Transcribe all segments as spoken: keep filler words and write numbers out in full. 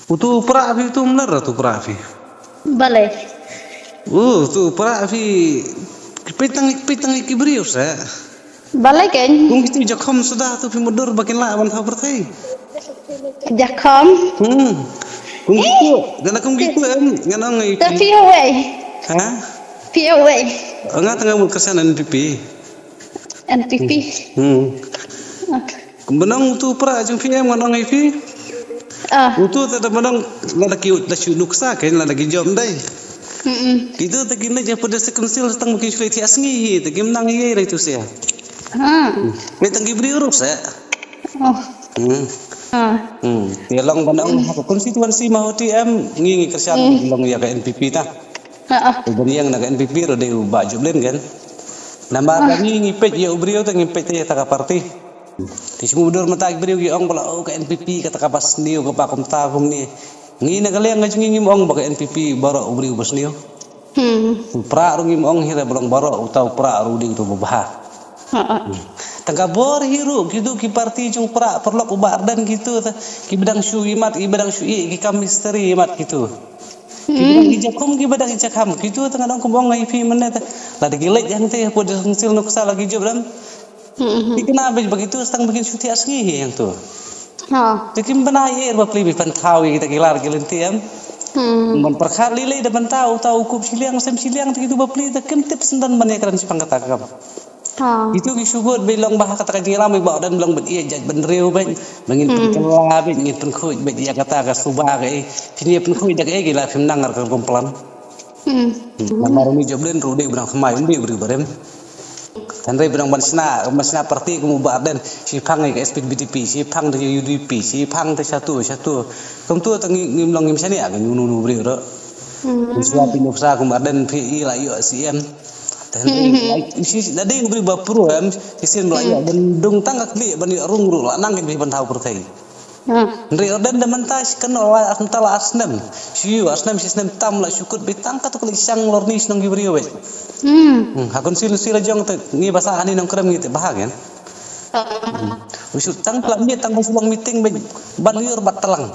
Utu pra phi, utu mlar utu pra phi. Balei? Utu pra phi. Peit tang, peit tang ki briew sa. Balei kein? Kum kitu jakhom suda tu phi mudur ba kin lah ban thaw pyrthei. Jakhom? Hmm. Kum kitu. Ngana kum kitu em, ngana ngai. Te phi wei. Ha? Phi wei. Nga tang mut kesan N P P. N P P. Hmm. Kum ba nang utu pra jong phi em, ngana ngai phi. Ah. Utu te da ba nang la da ki, da shu nuksa kein, la da ki jom dai. Hmm. Kitu te ki ne je pada se kunsil tang ki shu thiah sngi hi, te ki mnang hi rai tu sia. Ha. Ni tang ki briew ruh sa. Oh. Hmm. Ha. Hmm. Te long ba nang ha constituency Mawhati em, ngi ngi kershan long ïa ka N P P ta. Ha. Te ban ïeng na ka N P P ruh dei u Bah Jublin kan. Namar ba ngi ngi peit ïa u briew te ngi peit ïa ta ka party. Te shu mudur mynta ki briew ki ong ba la, oh, ka N P P kata ka ba sniew, ka ba kumta kumne. Ngi na ka liang ka jong ngi ngim ong ba ka N P P baroh u briew ba sniew. Hmm. U pra ruh ngim ong hi re ba long baroh, uta u pra ruh dei uta u babha. Ha, ha. Hmm. Tang ka bor hi ruh kitu ki party jong pra paralok u Bah Ardent kitu ta, ki ba dang shu ïa mat, ki ba dang shu ïa ki kam misteri ïa mat kitu. Ki ba dang ïa jakhom, ki ba dang ïa jakham kitu ta, nga ong kum ong ngai phi mynne ta. Lada ki leit hangte hapoh District Council nuksa la ki jop dang. Hmm. Ki kena bej ba kitu, tang ba kin shu thiah sngi hi hangtu. Ha. Te kim bana ïa er ba pli bi pynthaw ïa kita ki lar ki lynti em. Hmm. Ban pyrkhat lei lei da bynta uta u kup shiliang sem shiliang te kitu ba pli te kim tip syndon ban ïa kren shaphang kata ka kam. Ha. Kitu ki shu bud ba long ba ha kata ka jingïalam ba don ba long ban ïa jait bynriew bej, ba ngin pynkylla bej, ngin pynkhuid bej ïa kata ka suba ka ei. Phin ïa pynkhuid da ka ei ki la phim nang ar ka rukom plan. Hmm. Hmm. Namar uni Joblin ruh dei u ba dang thymmai, um dei u briew barim. Hynrei ba dang ban shna, ban shna party kum u Bah Ardent, shiphang ïa ka S P D P, shiphang te U D P, shiphang te shatu shatu. Kumtu te ngi, ngim long ngim shaniah ka, ngi unu unu briew ruh. Hmm. Ngi shuwa phi nuksa kum Ardent phi i la ïoh C M. Te hynrei shi, shi, da dei u briew ba pro em, shisien ba la ïoh ban dung tang ka khlieh ban ïoh rung ruh la nang kin phi ban thaw pyrthei. Hmm. Hynrei Ardent da mynta shi kynnoh la ar, mynta la ar snem. Shi ïoh ar snem, shi snem tam la shu kut beit tang kato ka leit shang lorni shnong ki briew beit. Hmm. Hmm, ha constituency la jong te ngi ba sah hani Nongkrem ngi te bha kein. Hmm. U shu tang la miet tang ba shu long meeting beit ban ïoh bat tlang.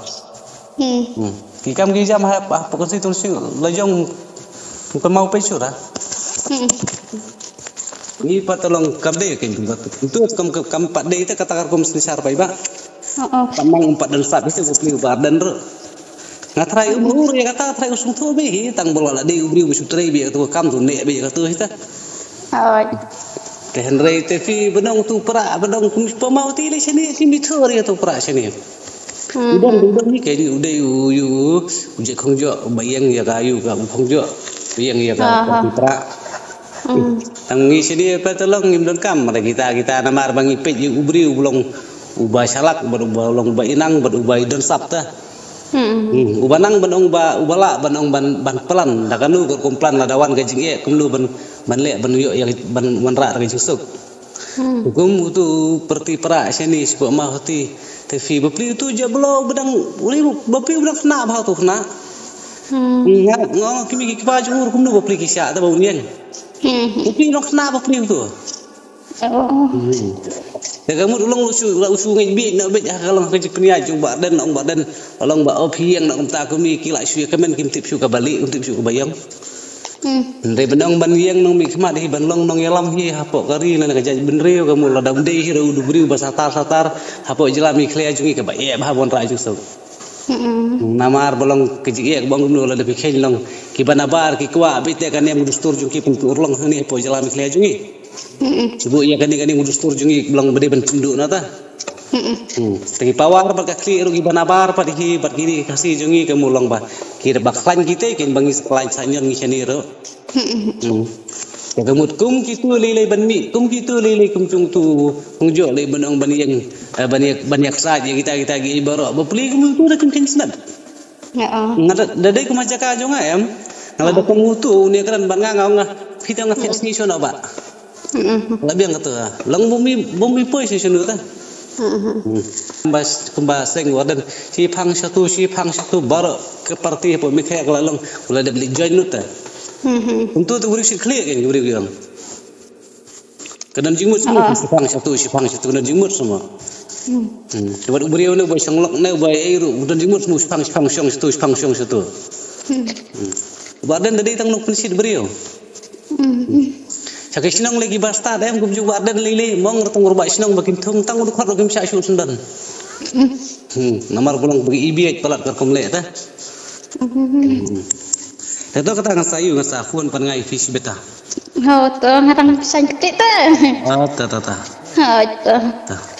Hmm. Hmm. Ki kam ki jam ha, ha constituency la jong ka mau peit shuh da. Hmm. Ngi pat te long kam dei kein tu. Tu kam, kam, kam pat dei te kata ka rukom synshar paidbah. Oh, oh. Tang nang um pat don sap ïa u briew ba Ardent ruh. Nga trai um ur ïa kata, trai u sngewthuh beit hi tang ba la dei u briew ba shu trei beit ïa katu ka kam tu, neh beit ïa katu hi ta. Hooid. Te hynrei te phi ba nang utu pra, ba nang kum pa Mawhati lei shane, kim ithuh ïa utu pra shane. Hmm. U dang, u dang ni kein, u dei u, u, u Jack Khongjoh, ba ïeng ïa ka, u ka u Khongjoh, ba ïeng ïa ka, ah, ka ha. Utu pra. Hmm. Tang ngi shane pat te long ngim donkam da kita, kita namar ba ngi peit ïa u briew u ba long uba shalak, bad uba long uba inang, bad uba i don sap ta. Hmm. Hmm. Uba nang ban ong ba, uba lah ban ong ban, ban plan, da kano ka rukom plan lada wan ka jingeh, kumno ban, ban leh, ban ïoh ïa, ban wanrah da ka jingsuk. Hmm. Kum utu party pra shane shapoh Mawhati, te phi ba pli utu Jablo ba dang, uri ba pli ba dang khynnah bha utu khynnah. Hmm. Nga, nga ong ki mei ki kpa jong u kumno ba pli ki shah te ba un ïeng. Hmm. Ba pli ba dang khynnah ba pli utu. Oh. Hmm. Te ka mut u long u shu, u shu ngeit beit noh beit ha ka long ka jingpynïaid jong Bah Ardent, ong Bah Ardent, u long ba oh phi ïeng noh kumta kumne ki la shu ïa kmen kim tip shuh kaba lieh, kim tip shuh kaba ïong. Hmm. Hynrei ban ong ban ïeng nongmihkhmat hi, ban long nongïalam hi hapoh ka ri lane ka jaitbynriew, ka mut lada ym dei hi ruh u dei u briew ba satar satar hapoh jylla Meghalaya jong ngi kaba eh bha ban rah jingsuk. Hmm. Namar ba long ka jingeh ba ong kumno lada phi kheiñ long kiba nabar ki kwah beit te ka niam ka dustur jong ki pynurlong hangne hapoh jylla Meghalaya jong ngi. Hmm. Shu buh ïa kane kane ka dustur jong ngi ba long ba dei ban pynduh na ta. Hmm. Hmm. Te ki pawar bad ka khlieh ruh kiba nabar bad hi bad kine ki Khasi jong ngi ka mut long ba ki da ba khlaiñ ki te kin ba ngi sa khlaiñ sa ñion ngi shane ruh. Hmm. Te ka mut kum kitu lei lei ban mih, kum kitu lei lei kum jong utu Khongjoh lei ban ong ban ïeng, eh, ban ïa, ban ïaksaid ïa kita kita ki baroh. Ba pli kum utu da kim kheiñ snem. Ya, ah. Nga da, da dei kum ha jaka jong nga em. Nga la da kum utu une kren ban nga nga ong nga. Phi te nga phi sngi shano ba. Mm-mm. La biang kata. Long bym i, bym i poi shi shano ta. Mm-mm. Hmm. Kumba, kumba seng Bah Ardent. Shiphang shatu, shiphang shatu baroh ka party hapoh Meghalaya ka la long. Ka la dep leit join lut ta. Mm-hmm. Kumtu te u briew u shu khlieh kein u briew u ong. Ka don jingmut shuh, ah, shiphang shatu, shiphang shatu, ka don jingmut shuh mo. Hmm. Wat u briew ne ba shong lok ne ba ei ruh, u don jingmut snu shipang shipang shong shatu shipang shong shatu. Hmm. Ba den da dei tang nongpynshit briew. Hmm. Sha ki shnong lei ki basta dem kumjuh ba den lei lei mong rtong ruh ba shnong ba kim thung tang u dkhot ruh kim shah shu sendon. Hmm. Namar bulang ba ki ibiet palat kar kum leh ta. Hmm. Te to kata nga sa yu nga sa phone pan ngai fish beta. Ho to nga tang pesan keti ta. Ah, ta ta ta. Ho to. Ta.